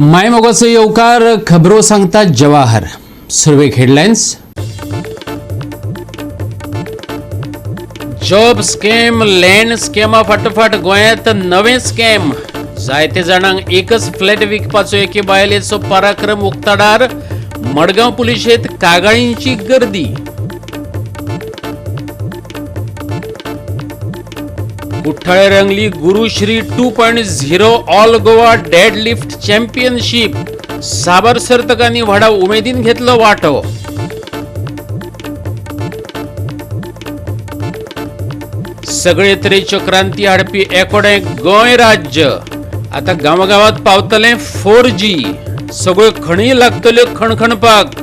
मायमोगाचो येवकार खबरो सांगता जवाहर. सुरवेक headlines. Job scam, land स्कॅमा फाटोफाट गोंयांत नवें स्कॅम. जायते जाणांक एकच फ्लॅट विकपाचो एके बायलेचो पराक्रम उक्ताडार. मडगांव पुलिशेंत कागाळींची गर्दी. कुठ्ठाळे रंगली Gurushri 2.0 all Goa deadlift championship. साबार सर्तकांनी व्हडा उमेदीन घेतलो वांटो. सगळे तरेच्यो क्रांती हाडपी एकोडें गोंय राज्य आता गांवागांवात पावतलें 4G. सगळ्यो खणी लागतल्यो खणखणपाक.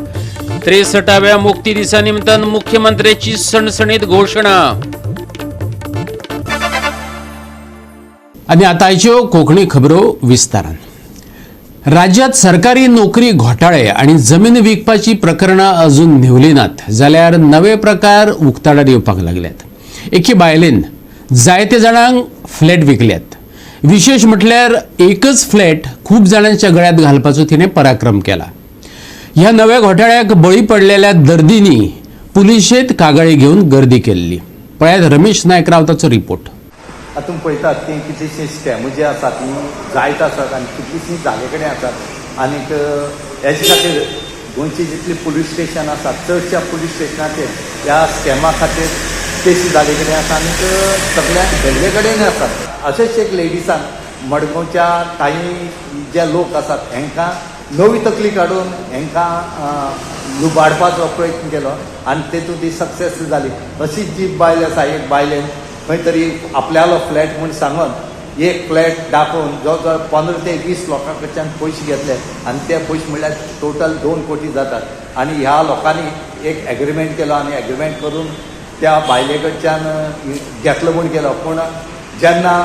63व्या मुक्ती दिसा निमतान मुख्यमंत्र्याची सणसणीत घोशणा. आनी आतांच्यो कोंकणी खबरो विस्तारान. राज्यात सरकारी नोकरी घोटाळे आनी जमीन विकपाची प्रकरणां अजून न्हिवली नात जाल्यार नवे प्रकार उक्ताडार येवपाक लागल्यात. एके बायलेन जायते जाणांक फ्लॅट विकल्यात. विशेश म्हटल्यार एकच फ्लॅट खूब जाणांच्या गळ्यांत घालपाचो तिणें पराक्रम केला. ह्या नव्या घोटाळ्याक बळी पडलेल्या दर्दींनी पुलिशेंत कागाळी घेवन गर्दी केल्ली. पळयात रमेश नायक रावताचो रिपोर्ट. आतां तुमी पळयतात ती कितलीशीं स्कॅमां जी आसात ती जायत आसात आनी कितलीशीं जाले कडेन आसात. आनीक हेजे खातीर गोंयची जितली पुलीस स्टेशन आसात चडश्या पुलीस स्टेशनाचेर ह्या स्कॅमा खातीर केसी जाले कडेन आसा आनीक सगळ्यांक गेल्ले कडेन आसात. अशेंच एक लेडिसान मडगांवच्या कांय जे लोक आसात हेंकां नवी तकली काडून हेंकां लुबाडपाचो प्रयत्न केलो आनी तेतूंत ती सक्सेस जाली. अशीच जी बायल आसा एक बायलेन खंय तरी आपल्यालो फ्लॅट म्हूण सांगून एक फ्लॅट दाखोवन जवळ जवळ 15 ते 20 लोकां कडच्यान पयशे घेतले आनी ते पयशे म्हणल्यार टोटल 2 कोटी जातात. आनी ह्या लोकांनी एक एग्रीमेंट केलो आनी एग्रीमेंट करून त्या बायले कडच्यान घेतलो म्हूण केलो. पूण जेन्ना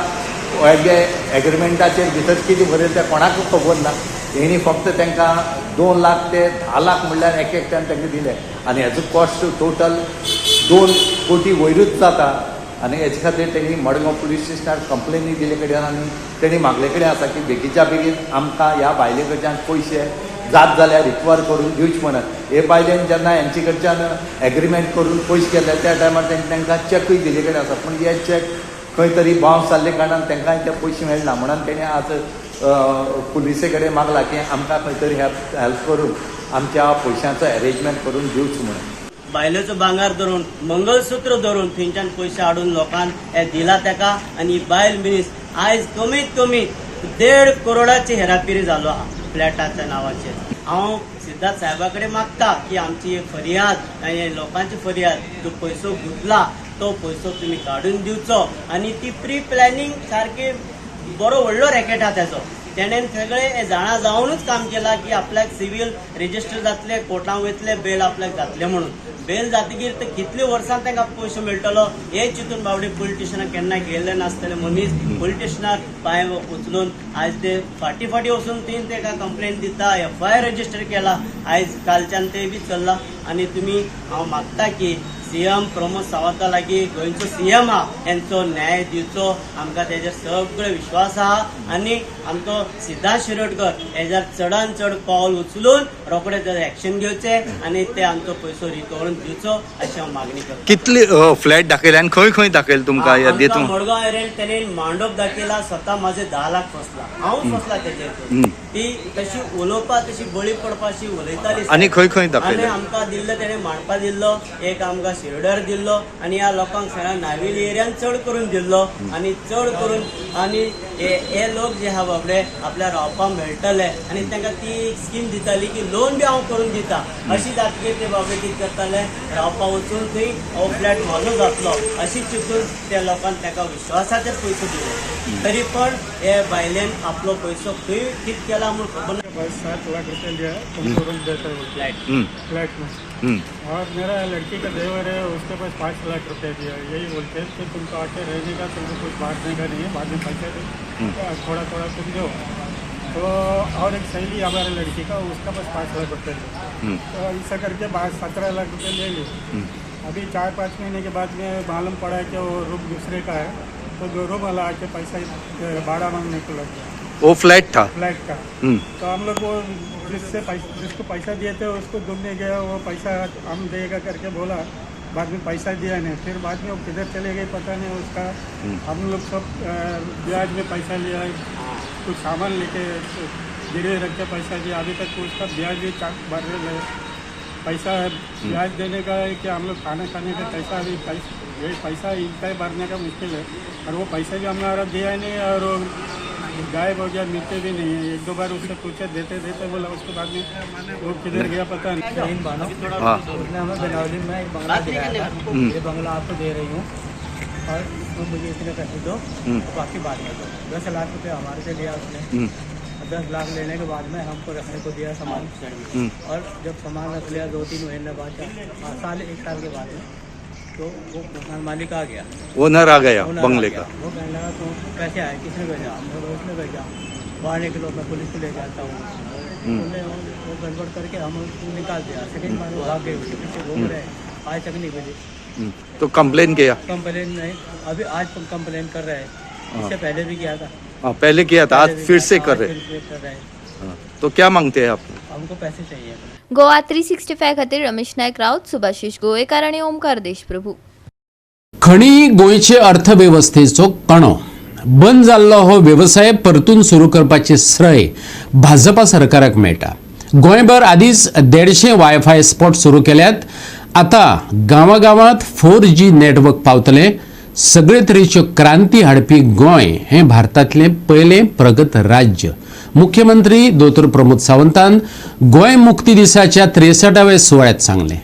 हेजे एग्रीमेंटाचेर भितर कितें बरयलें तें कोणाकूच खबर ना. हेणी फक्त तांकां 2 लाख ते 10 लाख म्हणल्यार एक एकट्यान तांकां दिले आनी हेजो कॉस्ट टोटल 2 कोटी वयरूच जाता. आनी हेजे खातीर तेणी मडगांव पुलीस स्टेशनार कंप्लेनी दिले कडेन आनी तेणी मागले कडेन आसा की बेगीच्या बेगीन आमकां ह्या बायले कडच्यान पयशे जात जाल्यार रिकवर करून दिवचे म्हणून. हे बायलेन जेन्ना हेंचे कडच्यान एग्रीमेंट करून पयशे केले त्या टायमार तेणी तांकां चॅकूय दिले कडेन आसा. पूण हे चॅक खंय तरी बावन्स जाल्ले कारणान तांकां ते पयशे मेळना म्हणून तेणी आज पुलिसे कडेन मागला की आमकां खंय तरी हेल्प करून आमच्या पयशांचो एरेंजमेंट करून दिवचो म्हणून. बायलेचो भांगार धरून मंगलसूत्र धरून थंयच्यान पयशे हाडून लोकांक हे दिला तेका. आनी बायल मनीस आयज कमीत कमी 1.5 करोडाची हेराफेरी जालो आहा फ्लॅटाच्या नांवाचेर. हांव सिद्धार्थ साहेबा कडेन मागता की आमची फरियाद आनी लोकांची फरियाद जो पयसो गुंतला तो पयसो तुमी काडून दिवचो. आनी ती प्री प्लॅनिंग सारकी बरो व्हडलो रॅकेट आहा तेजो. तेणेन सगळे जाणा जावनूच काम केला की आपल्याक सिवील रजिस्टर जातले, कोर्टान वयतले, बेल आपल्याक जातले म्हणून. बेल जातकीर ते कितले वर्सां तांकां पयशे मेळटलो हे चिंतून बावडे पुलीस स्टेशनाक केन्ना गेल्ले नासतले मनीस पुलीस स्टेशनार पांय उचलून आयज ते फाटीं फाटीं वचून थंय ताका कंप्लेन दिता, एफआयआर रजिस्टर केला. आयज कालच्यान ते बी चल्ला. आनी तुमी हांव मागता की सीएम प्रमोद सावंता लागीं गोंयचो सीएम आहा हेंचो न्याय दिवचो. आमकां तेजेर सगळे विश्वास आहा. आनी आमचो सिद्धार्थ शिरोडकर हेजेर चडान चड पावल उचलून रोखडे तेजेर एक्शन घेवचे आनी ते आमचो पयसो रिकवर दिवचो अशी हांव मागणी करता. कितले फ्लॅट दाखयले आनी खंय खंय दाखयले तुमकां? आमकां मडगांव एरियन तेणी मांडोप दाखयला. स्वता म्हाजे 10 लाख फसला, हांव फसला तेजेर. ती तशी उलोवपा तशी बळी पडपा अशी उलयताली. आनी खंय खंय दाखयले? आनी आमकां दिल्लो तेणे मांडपा दिल्लो, एक आमकां शिरोड्यार दिल्लो आनी ह्या लोकांक सगळ्या नावेली एरियान चड करून दिल्लो. आनी चड करून आनी हे लोक जे आहा बाबडे आपल्या रावपाक मेळटले आनी तांकां ती स्कीम दिताली की लोन बी हांव करून दिता. अशी जातकीर ते बाबडे कितें करताले रावपाक वचून थंय हो फ्लॅट म्हाजो जातलो अशी चिंतून त्या लोकांक ताका विश्वासाचेर पयसो दिलो. तरी पण हे बायलेन आपलो पयसो खंय कितें केला म्हूण खबर ना. 7 लाख रुपए लिया तुमको रूम देते हुए फ्लैट में. और मेरा लड़की का देवर है उसके पास 5 लाख रुपए दिया. यही बोलते हैं कि तुमको आके रहने का, तुमको कुछ बांटने का नहीं है, बाद में पैसे थोड़ा थोड़ा तुम दो. तो और एक सहेली हमारे लड़की का उसका पास 5 लाख रुपए लिया. तो ऐसा करके 17 लाख रुपए ले लिए. अभी 4-5 महीने के बाद में मालूम पड़ा कि वो रूम दूसरे का है, तो दो रूम वाला आके पैसा भाड़ा मांगने को लग गया. वो फ्लैट था, फ्लैट का। तो हम लोग वो जिससे जिसको पैसा दिए थे उसको ढूंढने गया, वो पैसा हम देगा करके बोला, बाद में पैसा दिया नहीं। फिर बाद में वो किधर चले गए पता नहीं उसका। हम लोग सब ब्याज में पैसा लिया, कुछ सामान लेके गिरवी रख के पैसा दिया। अभी तक उसका ब्याज भी भर रहे। पैसा ब्याज देने का है कि हम लोग खाना खाने का पैसा अभी ये पैसा इनका ही भरने का मुश्किल है। और वो पैसा भी हमारा दिया नहीं और वो गायब हो गया, मिलते भी नहीं है। एक दो बार उससे पूछे, देते देते बोला, उसके बाद में वो किधर गया पता नहीं। उसने हमें बेनावली में एक बंगला दिलाया था, ये बंगला आपको दे रही हूँ और इसमें मुझे इतने पैसे दो, बाकी बाद में दो। 10 लाख रुपये हमारे से लिया उसने। 10 लाख लेने के बाद में हमको रखने को दिया सामान, और जब सामान रख लिया 2-3 महीने बाद, साल एक साल के बाद में, तो वो मकान मालिक आ गया, ओनर आ गया बंगले का। वो कहने लगा तो कैसे आए, किसने भेजा? हमने उसने भेजा। वहाँ निकलो, मैं पुलिस को ले जाता हूँ। उन्होंने वो गड़बड़ करके हम उसको निकाल दिया। सेकेंड बार वो भाग गए, उसके पीछे घूम रहे, आज तक नहीं भेजे। तो कंप्लेन किया? कंप्लेन नहीं, अभी आज कंप्लेन कर रहे हैं। इससे पहले भी किया था। हाँ, पहले किया था, आज फिर से कर रहे हैं। तो क्या मांगते हैं आप? हमको पैसे चाहिए। गोवा 365 खातीर रमेश नायक राऊत, सुभाषिश गोवेकार आनी ओमकार देशप्रभू। खणी गोंयचे अर्थवेवस्थेचो कणो बंद जाल्लो हो वेवसाय परतून सुरू करपाचें श्रेय भाजपा सरकाराक मेळटा। गोंयभर आदींच 150 वायफाय स्पॉट सुरू केल्यात। आतां गांवागांवांत 4G network पावतलें। सगळे तरेच्यो क्रांती हाडपी गोंय हें भारतांतलें पयलें प्रगत राज्य। मुख्यमंत्री दोतोर प्रमोद सावंतान गोंय मुक्ती दिसाच्या 63व्या सुवाळ्यात सांगलें।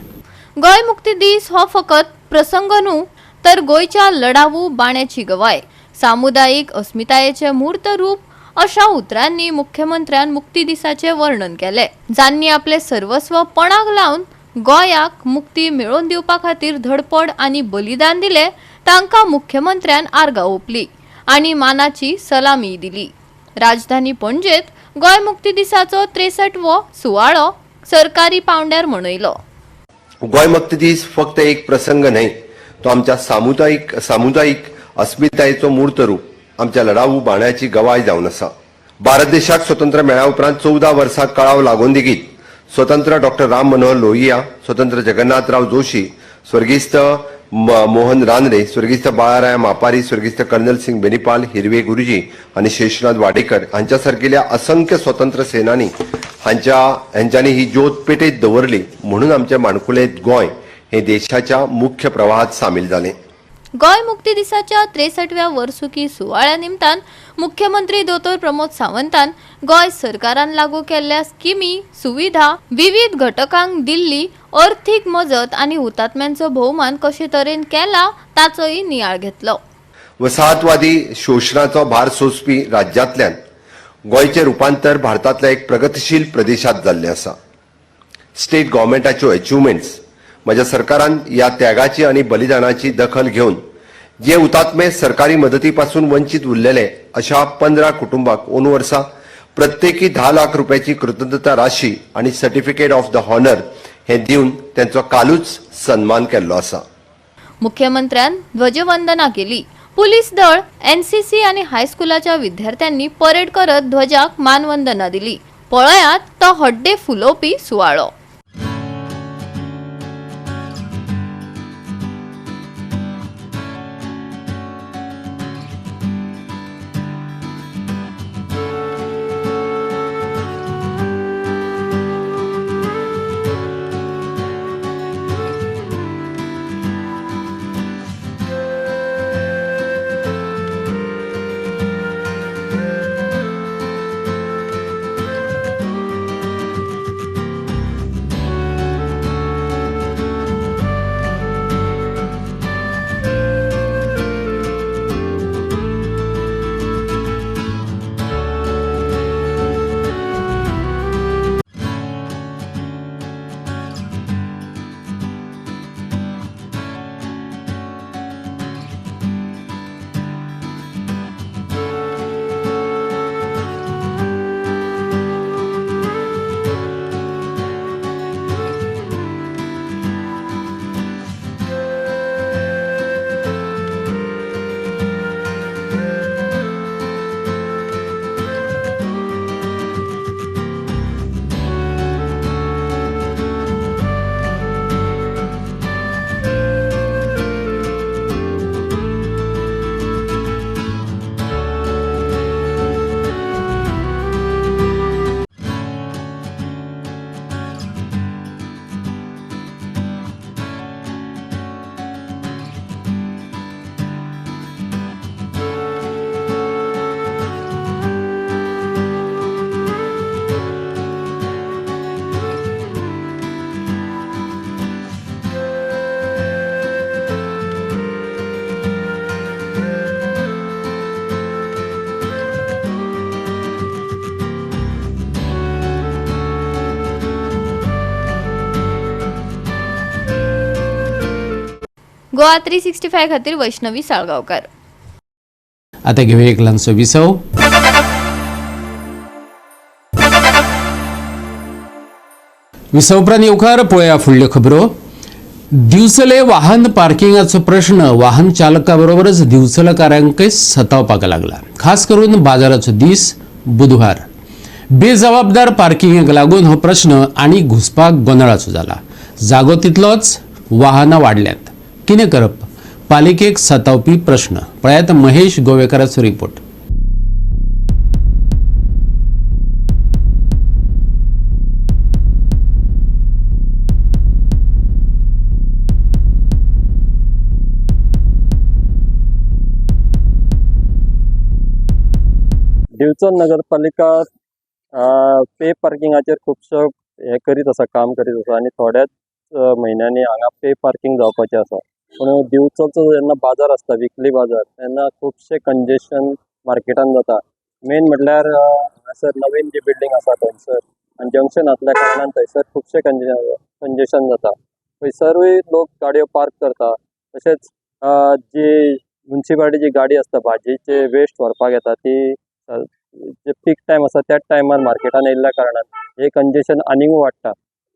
गोंय मुक्ती दीस हो फकत प्रसंग न्हू तर गोंयच्या लढावू बाण्याची गवाय, सामुदायिक अस्मितायेचें मूर्त रूप अशा उतरांनी मुख्यमंत्र्यान मुक्ती दिसाचें वर्णन केलें। जांणी आपलें सर्वस्व पणाक लावन गोंयाक मुक्ती मेळोवन दिवपा खातीर धडपड आनी बलिदान दिलें तांकां मुख्यमंत्र्यान आर्गां ओंपली आनी मानाची सलामी दिली। राजधानी पणजेत गोंय मुक्ती दिसाचो 63वो सुवाळो सरकारी पावंड्यार मनयलो। गोंय मुक्ती दीस फक्त एक प्रसंग न्हय, तो आमच्या सामुदायिक अस्मितायेचो मूर्त रूप, आमच्या लढाऊ बाण्याची गवाय जावन आसा। भारत देशाक स्वतंत्र मेळ्या उपरांत 14 वर्सां कळाव लागून लेगीत स्वतंत्र डॉक्टर राम मनोहर लोहिया, स्वतंत्र जगन्नाथराव जोशी, स्वर्गीस्त मोहन रानडे, स्वर्गीस्त बाळाराय मापारी, स्वर्गीस्त कर्नल सिंग बेनीपाल, हिरवे गुरुजी आनी शेषनाथ वाडेकर हांच्या सारकेल्या असंख्य स्वतंत्र सेनानी हांच्यांनी ही ज्योत पेटेत दवरली म्हणून आमच्या माणकुलें गोंय हे देशाच्या मुख्य प्रवाहात सामील जालें। गोंय मुक्ती दिसाच्या 63व्या वर्सुकी सुवाळ्या निमतान मुख्यमंत्री दोतोर प्रमोद सावंतान गोंय सरकारान लागू केल्ल्या स्किमी, सुविधा, विविध घटकांक दिल्ली अर्थीक मजत आनी हुतात्म्यांचो भोवमान कशे तरेन केला ताचोय नियाळ घेतलो। वसाहतवादी शोषणाचो भार सोंसपी राज्यांतल्यान गोंयचें रुपांतर भारतांतल्या एक प्रगतशील प्रदेशांत जाल्लें आसा। स्टेट गव्हर्मेंटाच्यो अचिव्हमेंट्स म्हज्या सरकारान ह्या त्यागाची आनी बलिदानाची दखल घेवन जे हुतात्मे सरकारी मदती पासून वंचित उरलेले अशा 15 कुटुंबाक 2 वर्सां प्रत्येकी 10 लाख रुपयाची कृतज्ञता राशी आनी सर्टिफिकेट ऑफ the honour हे दिवन त्यांचो कालूच सन्मान केल्लो आसा। मुख्यमंत्र्यान ध्वजवंदना केली। पुलीस दळ, एनसीसी आनी हायस्कुलाच्या विद्यार्थ्यांनी परेड करत ध्वजाक मानवंदना दिली। पळयात तो हड्डे फुलोवपी सुवाळो। गोवा 365 खातीर वैष्णवी साळगांवकार. आता घेऊया एक ल्हानसो विसव. विसव उपरांत येवकार पळोवया फुडल्यो खबरो. दिवचले वाहन पार्किंगाचो प्रश्न वाहन चालका बरोबरच दिवचलकारांकय सतावपाक लागला. खास करून बाजाराचो दीस बुधवार बेजबाबदार पार्किंगेक लागून हो प्रश्न आनी घुसपाक गोंदळाचो जाला. जागो तितलोच वाहनां वाडल्यात. कितें करप? पालिकेक सतावपी प्रश्न. पळयात महेश गोवेकाराचो रिपोर्ट. दिवचल नगरपालिका पे पार्किंगाचेर खुबसो हें करीत आसा, काम करीत आसा आनी थोड्याच म्हयन्यांनी हांगा पे पार्किंग जावपाचें आसा. पूण दिवचलचो जेन्ना बाजार आसता, विकली बाजार, तेन्ना खुबशें कंजेशन मार्केटान जाता. मेन म्हटल्यार हांगासर नवीन जी बिल्डींग आसा थंयसर आनी जंक्शन आसल्या कारणान थंयसर खुबशें कंजेशन जाता. थंयसरूय लोक गाडयो पार्क करता. तशेंच जी मुन्सिपालिटीची गाडी आसता भाजयेचे वेस्ट व्हरपाक येता ती जे पीक टायम आसा त्याच टायमार मार्केटान येयल्ल्या कारणान हे कंजेशन आनीकूय वाडटा.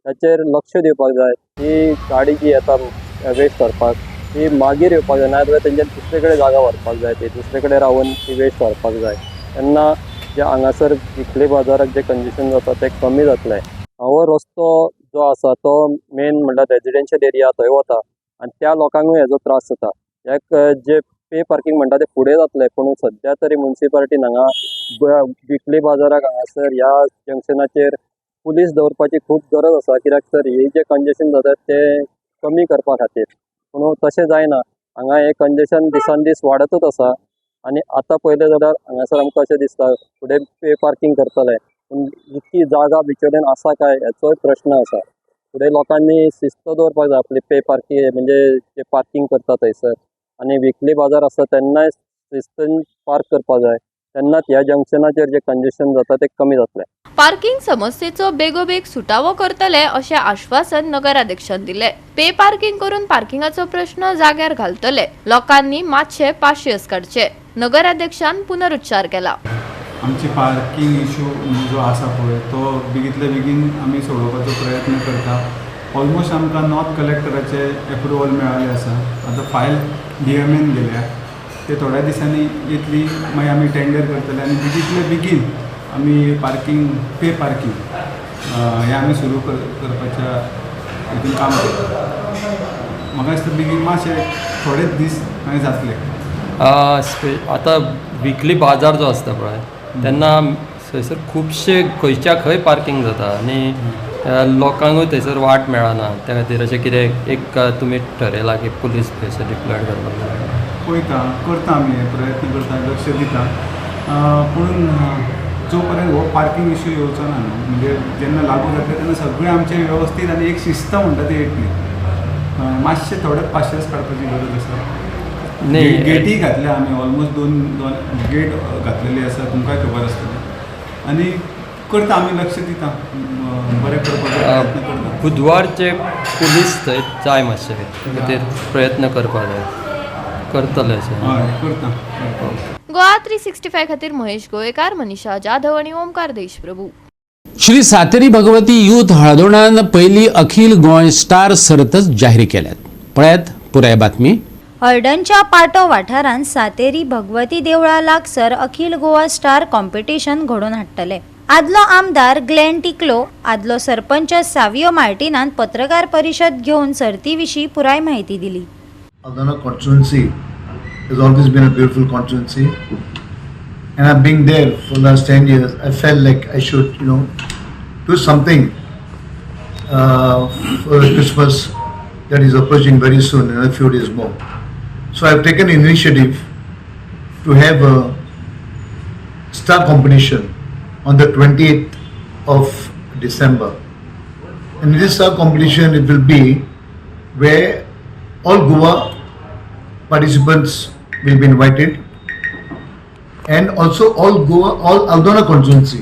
ताचेर लक्ष दिवपाक जाय. ही गाडी जी येता वेस्ट व्हरपाक ती मागीर येवपाक जाय, नाजाल्यार तेंच्यान दुसरे कडेन जागा व्हरपाक जाय, ती दुसरे कडेन रावन ती वेस्ट व्हरपाक जाय. तेन्ना जे हांगासर विकले बाजाराक जे कंजेशन जाता तें कमी जातलें. हो रस्तो जो आसा तो मेन म्हणल्यार रेजिडेन्शियल एरिया थंय वता आनी त्या लोकांकूय हेजो त्रास जाता. एक जे पे पार्किंग म्हणटा ते फुडें जातलें, पूण सद्या तरी मुन्सिपालिटीन हांगा विकली बाजाराक हांगासर ह्या जंक्शनाचेर पुलीस दवरपाची खूब गरज आसा. कित्याक तर हे जे कंजेशन जाता तें कमी करपा खातीर. पूण तशें जायना, हांगा हें कंजेशन दिसान दीस वाडतच आसा आनी आतां पळयलें जाल्यार हांगासर आमकां अशें दिसता फुडें पे पार्किंग करतले, पूण इतकी जागा बिचोलेन आसा काय हेचोय प्रश्न आसा. फुडें लोकांनी शिस्त दवरपाक जाय आपली पे पार्किंग म्हणजे जे पार्किंग करता थंयसर आनी विकली बाजार आसा तेन्नाय शिस्तीन पार्क करपाक जाय. तेन्नाच ह्या जंक्शनाचेर जे कंजेशन जाता ते कमी जातलें. पार्किंग समस्येचो बेगोबेग सुटावो करतले अशें आश्वासन नगराध्यक्षान दिलें. पे पार्किंग करून पार्किंगाचो प्रश्न जाग्यार घालतले. लोकांनी मातशे पाशियस काडचे, नगराध्यक्षान पुनरुच्चार केला. आमची पार्किंग इशू जो आसा पळय तो बेगीतले बेगीन आमी सोडोवपाचो प्रयत्न करता. ऑलमोस्ट आमकां नॉर्थ कलेक्टराचे एप्रुवल मेळ्ळें आसा. आतां फायल DMN गेल्या, ते थोड्या दिसांनी येतली, मागीर आमी टेंडर करतले आनी बेगीतले बेगीन आमी पार्किंग पे पार्किंग हें आमी सुरू करपाच्या हितून काम करता. म्हाका दिसता बेगीन मातशे थोडेच दीस मागीर जातले. आतां विकली बाजार जो आसता पळय तेन्ना थंयसर खुबशे खंयच्या खंय पार्किंग जाता आनी लोकांकूय थंयसर वाट मेळना. त्या खातीर अशें कितें एक तुमी ठरयलां की पुलीस थंयसर डिप्लॉय करपाक जाय? पळयता, करता, आमी प्रयत्न करता, लक्ष दिता. पूण जो पर्यंत हो पार्किंग इशू येवचो ना न्हू, म्हणजे जेन्ना लागू जातलें तेन्ना सगळें आमचें वेवस्थीत आनी एक शिस्त म्हणटा ती येतली. मातशें थोडे पाशेस काडपाची गरज आसा. गेटी घातल्या आमी, ऑलमोस्ट दोन गेट घातलेली आसा, तुमकांय खबर आसतली. आनी करता आमी, लक्ष दिता, बरें करपाचो प्रयत्न करता. बुधवारचे पुलीस थंय जाय मातशे खातीर प्रयत्न करपाक जाय, करतले अशें. हय, करता. गोवा 365 खातीर महेश गोवेकार, मनीषा जाधव आनी ओमकार देशप्रभू. श्री सातेरी भगवती यूथ हळदोणान पयली अखिल गोंय स्टार सर्तच जाहीर केल्यात. पळयात पुराय बातमी. हळदणच्या पाटो वाठारांत सातेरी भगवती देवळा लागसर अखिल गोवा स्टार कॉम्पिटिशन घडोवन हाडटले. आदलो आमदार ग्लेन टिकलो, आदलो सरपंच सावियो मार्टिनान पत्रकार परिशद घेवन सर्ती विशीं पुराय म्हायती दिली. Aldona constituency has always been a beautiful constituency, and I've been there for the last 10 years. I felt like I should, do something for Christmas that is approaching very soon, in a few days more. So I've taken initiative to have a star competition on the 28th of December. And this star competition, it will be where all Goa participants will be invited, and also all Goa, all Aldona constituency,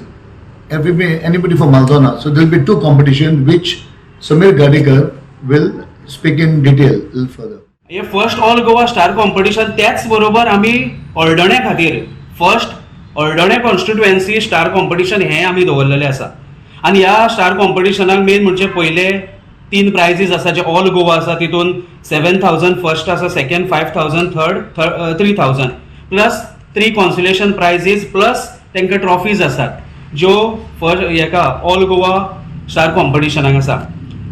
anybody from Aldona. So there will be two competitions which Samir Gadekar will speak in detail a little further. हे first all Goa star competition, त्याच बरोबर आमी हळदोण्या खातीर first हळदोण्या constituency star competition हें आमी दवरलेलें आसा. आनी ह्या स्टार कॉम्पिटिशनाक मेन म्हणजे पयले 3 प्रायजीस आसा जे ऑल गोवा आसा, तितून 7,000 फर्स्ट आसा, second 5,000, third 3,000 plus 3 consolation prizes plus तांकां ट्रॉफीज आसात ज्यो फर्स्ट हेका ऑल गोवा स्टार कॉम्पिटिशनाक आसा.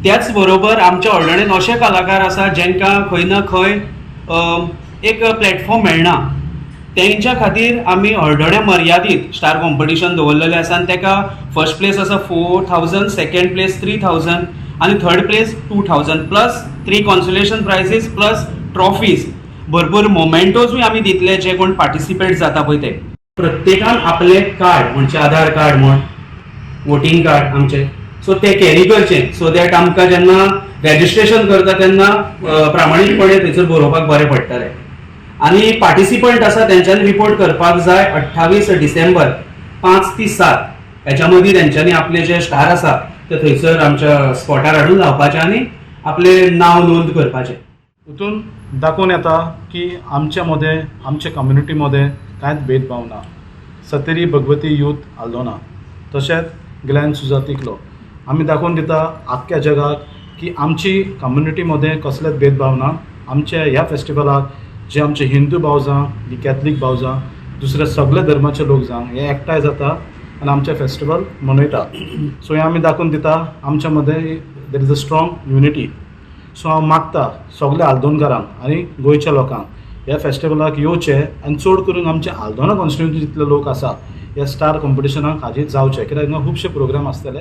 त्याच बरोबर आमच्या हळदोण्यान अशे कलाकार आसा जेंकां खंय ना खंय एक प्लॅटफॉर्म मेळना, तेंच्या खातीर आमी हळदोण्या मर्यादीत स्टार कॉम्पिटिशन दवरलेलें आसा आनी तेका फर्स्ट प्लेस आसा 4,000, सेकंड प्लेस 3,000 आनी third place 2,000 plus 3 consolation prizes plus trophies. भरपूर मोमेंटोजूय आमी दितले जे कोण पार्टिसिपेट जाता पळय ते. प्रत्येकान आपलें कार्ड म्हणजे आधार कार्ड म्हण, वोटींग कार्ड आमचें, सो ते कॅरी करचें सो that आमकां जेन्ना रेजिस्ट्रेशन करता तेन्ना प्रामाणीकपणे थंयसर बरोवपाक बरें पडटलें. आनी पार्टिसिपंट आसा तेंच्यांनी रिपोर्ट करपाक जाय 28 डिसेंबर 5 ते 7 हेच्या मदीं तेंच्यांनी आपले जे स्टार आसा ते थंयसर आमच्या स्पॉटार हाडून लावपाचे आनी आपलें नांव नोंद करपाचें. हितून दाखोवन येता की आमच्या मदें, आमच्या कम्युनिटी मदें कांयच भेदभाव ना. सतेरी भगवती यूथ आल्दोना तशेंच ग्लॅन सुजा तिकलो आमी दाखोवन दिता आख्ख्या जगाक की आमची कम्युनिटी मदें कसलेच भेदभाव ना. आमच्या ह्या फेस्टिवलाक जे आमचे हिंदू भाव जावं, कॅथलीक भाव जावं, दुसरे सगळे धर्माचे लोक जावं, हे एकठांय जाता आनी आमचें फेस्टिवल मनयता. सो हें आमी दाखोवन दिता आमच्या मदें there is a strong unity. So हांव मागता सगल्या आल्दोनकारांक आनी गोंयच्या लोकांक ह्या फेस्टिवलाक येवचें आनी चड करून आमचे आल्दोना कॉन्स्टिट्युएन्सी जितले लोक आसा ह्या स्टार कॉम्पिटिशनाक हाजीर जावचे, कित्याक हांगा खुबशे प्रोग्राम आसतले.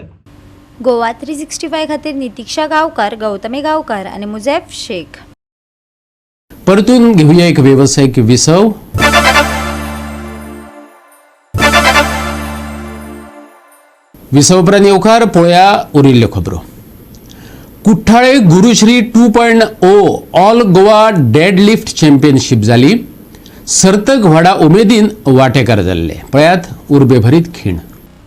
गोवा 365 खातीर नितीक्षा गांवकार, गौतमी गांवकार आनी मुझेफ शेख. परतून घेऊया एक वेवसायिक विसव. विसव उपरांत येवकार पळोवया उरिल्ल्यो खबरो. कुठ्ठाळे Gurushri 2.0 all Goa deadlift championship जाली. सर्तक व्हडा उमेदीन वांटेकार जाल्ले. पळयात उर्बेभरीत खीण.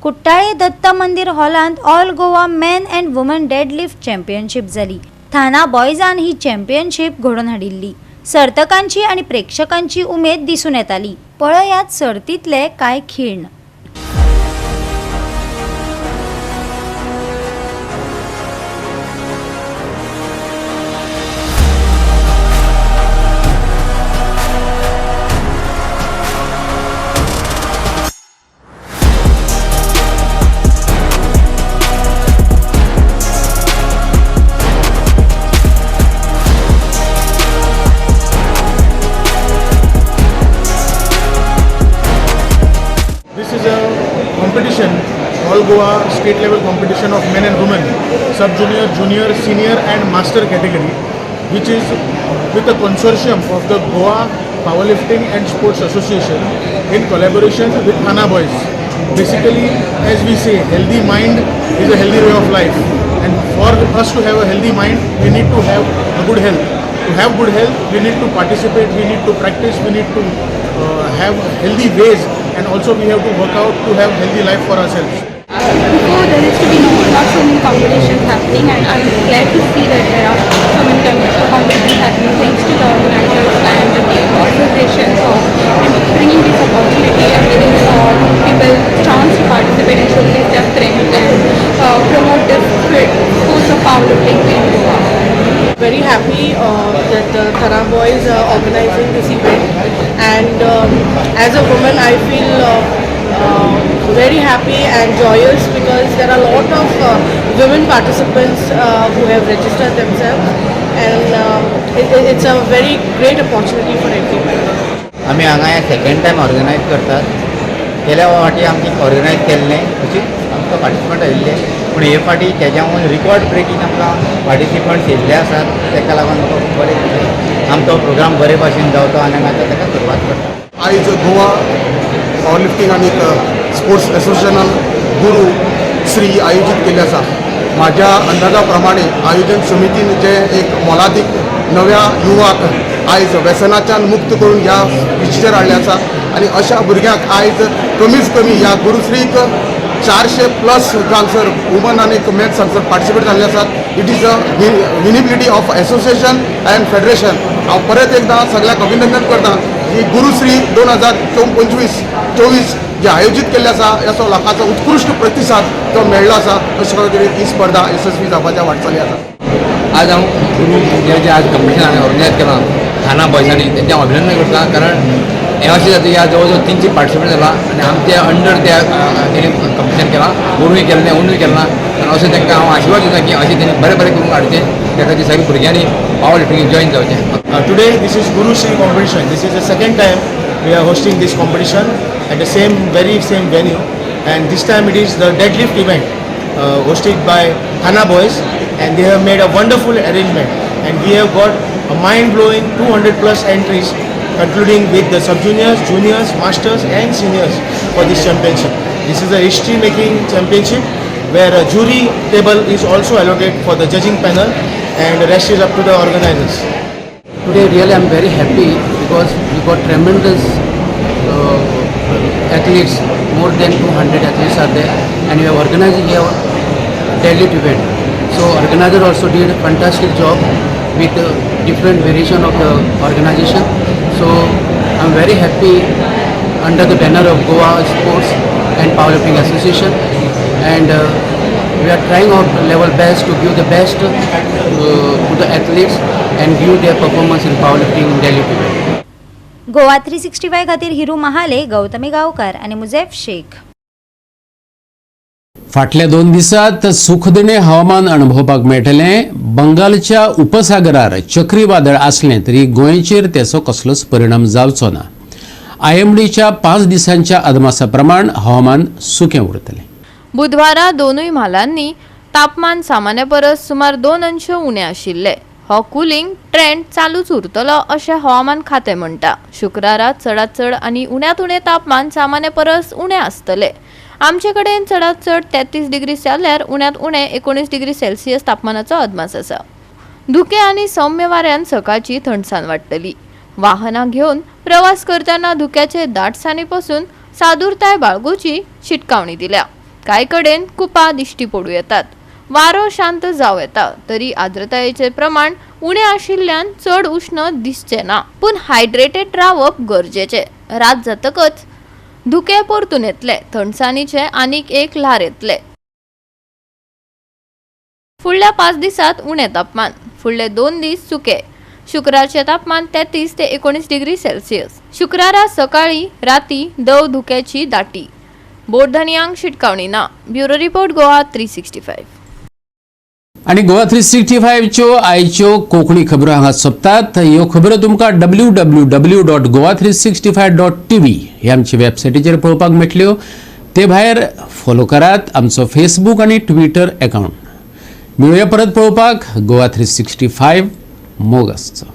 कुट्टाळे दत्त मंदिर हॉलांत all Goa men and women deadlift championship जाली. थाना बॉयजान ही चॅम्पियनशीप घडोवन हाडिल्ली. सर्तकांची आनी प्रेक्षकांची उमेद दिसून येताली. पळयात सर्तींतले कांय खीण. All Goa state level competition of men and women, sub junior, junior, senior and master category, which is with a consortium of the Goa Powerlifting and Sports Association in collaboration with Thana Boys. Basically, as we say, healthy mind is a healthy way of life, and for us to have a healthy mind, we need to have a good health. To have good health, we need to participate, we need to practice, we need to have healthy ways, and also we have to work out to have healthy life for ourselves. Before there used to be not so many competitions happening, and I'm glad to see that there are so many competitions happening thanks to the organizers and the association for bringing this opportunity and giving people chance to participate and showcase their strength and promote this sports of powerlifting in Goa. Very happy that the Thana Boys are organizing this event, and as a woman I feel very happy and joyous because there are a lot of women participants who have registered themselves, and it's a very great opportunity for everyone. आमी हांगा हे second time organise करतात. गेल्या फावटी आमची organise केल्लें अशीच आमकां पार्टिसिपंट आयिल्ले, पूण हे फावटी तेज्याहून रिकॉर्ड ब्रेकींग आमकां पार्टिसिपंट्स येयल्ले आसात. ताका लागून म्हाका खूब बरें दिसलें. आमचो प्रोग्राम बरे भाशेन जावचो आनी आमी आतां ताका सुरवात करता. आयज गोवा पावर लिफ्टींग आनी स्पोर्ट्स एसोसिएशनान गुरू श्री आयोजीत केल्ले आसा. म्हाज्या अंदाजा प्रमाणे आयोजन समितीन जे एक मोलादीक नव्या युवाक आयज व्यसनाच्यान मुक्त करून ह्या पिचेर हाडले आसा आनी अशा भुरग्यांक आयज कमीच कमी ह्या गुरुश्रीक 400 प्लस हांगसर वुमन आनी मेन्स हांगसर पार्टिसिपेट जाल्ले आसात. It is a winnability of association and federation. हांव परत एकदां सगळ्यांक अभिनंदन करता की गुरुश्री 2025-24 जे आयोजीत केल्ले आसा हाचो लोकांचो उत्कृश्ट प्रतिसाद जो मेळ्ळो आसा. अशे तरेन ही स्पर्धा यशस्वी जावपाच्या वाटचाली आसा. आज हांव गुरू जे आज कॉम्पिटिशन हांवें ऑर्गनायज केलां थाना बॉयजांनी, तेंचें हांव अभिनंदन करता, कारण हें अशें जाता की आज जवळ जवळ 300 पार्टिसिपंट जाला आनी आमचे अंडर त्या तेणी कॉम्पिटिशन केलां, गुरूय केलें ना, उनूय केलें ना. आनी अशें तांकां हांव आशिर्वाद दिता की अशें तेणी बरें बरें करून हाडचें, त्या खातीर सगळ्या भुरग्यांनी पावर लिफ्टिंग जॉयन जावचें. Today this is Guru Shri competition. This is the second time we are hosting this competition at the same very same venue, and this time it is the deadlift event hosted by Thana Boys, and they have made a wonderful arrangement, and we have got a mind-blowing 200 plus entries, concluding with the sub-juniors, juniors, masters and seniors for this championship. This is a history-making championship where a jury table is also allocated for the judging panel, and the rest is up to the organizers. Today really I am very happy because we got tremendous athletes, more than 200 athletes are there, and we are organizing here deadlift event. So organizer also did a fantastic job with the different variation of the organization. So I am very happy under the banner of Goa Sports and Powerlifting Association, and we are trying our level best to give the best to the athletes and give their performance in powerlifting in deadlift event. Goa 365 खातीर हिरू महाले, गौतमी गांवकार आनी मुजेफ शेख. फाटल्या 2 दिसांत सुखदिणें हवामान अणभवपाक मेळटलें. बंगालच्या उपसागरार चक्रीवादळ आसलें तरी गोंयचेर तेचो कसलोच परिणाम जावचो ना. आयएमडीच्या 5 दिसांच्या अदमासा प्रमाण हवामान सुकें उरतलें. बुधवारा दोनूय म्हालांनी तापमान सामान्य परस सुमार 2 अंश उणें आशिल्लें. हो कुलिंग ट्रेंड चालूच उरतलो अशें हवामान खातें म्हणटा. शुक्रारा चडांत चड आनी उण्यांत उणें तापमान सामान्य परस उणें आसतलें. आमचे कडेन चडांत चड 33 डिग्री जाल्यार उण्यांत उणें 19 डिग्री सेल्सियस तापमानाचो अदमास आसा. धुकें आनी सौम्य वाऱ्यान सकाळची थंडसाण वाडटली. वाहनां घेवन प्रवास करतना धुक्याचे दाटसाणी पसून सादूरताय बाळगुची शिटकावणी दिल्या. कांय कडेन कुपां दिश्टी पडूं येतात. वारो शांत जावं येता तरी आर्द्रतायेचें प्रमाण उणें आशिल्ल्यान चड उश्ण दिसचें ना. पूण हायड्रेटेड रावप गरजेचें. रात जातकच धुकें परतून येतलें. थंडसाणीचें आनीक एक ल्हार येतलें. फुडल्या 5 दिसांत उणें तापमान. फुडले 2 दीस सुकें. शुक्रारचें तापमान 33 ते 19 डिग्री सेल्सियस. शुक्रारा सकाळी राती दव धुक्याची दाटी. बोरधनयांक शिटकावणी ना. Bureau report, Goa 365. आनी गोवा 365च्यो आयच्यो कोंकणी खबरो हांगा सोंपतात. ह्यो खबरो तुमकां www.goa365.tv ह्या आमच्या वेबसायटीचेर पळोवपाक मेळटल्यो. ते भायर फॉलो करात आमचो फेसबूक आनी ट्विटर एकावंट. मेळुया परत पळोवपाक गोवा 365. मोग आसचो.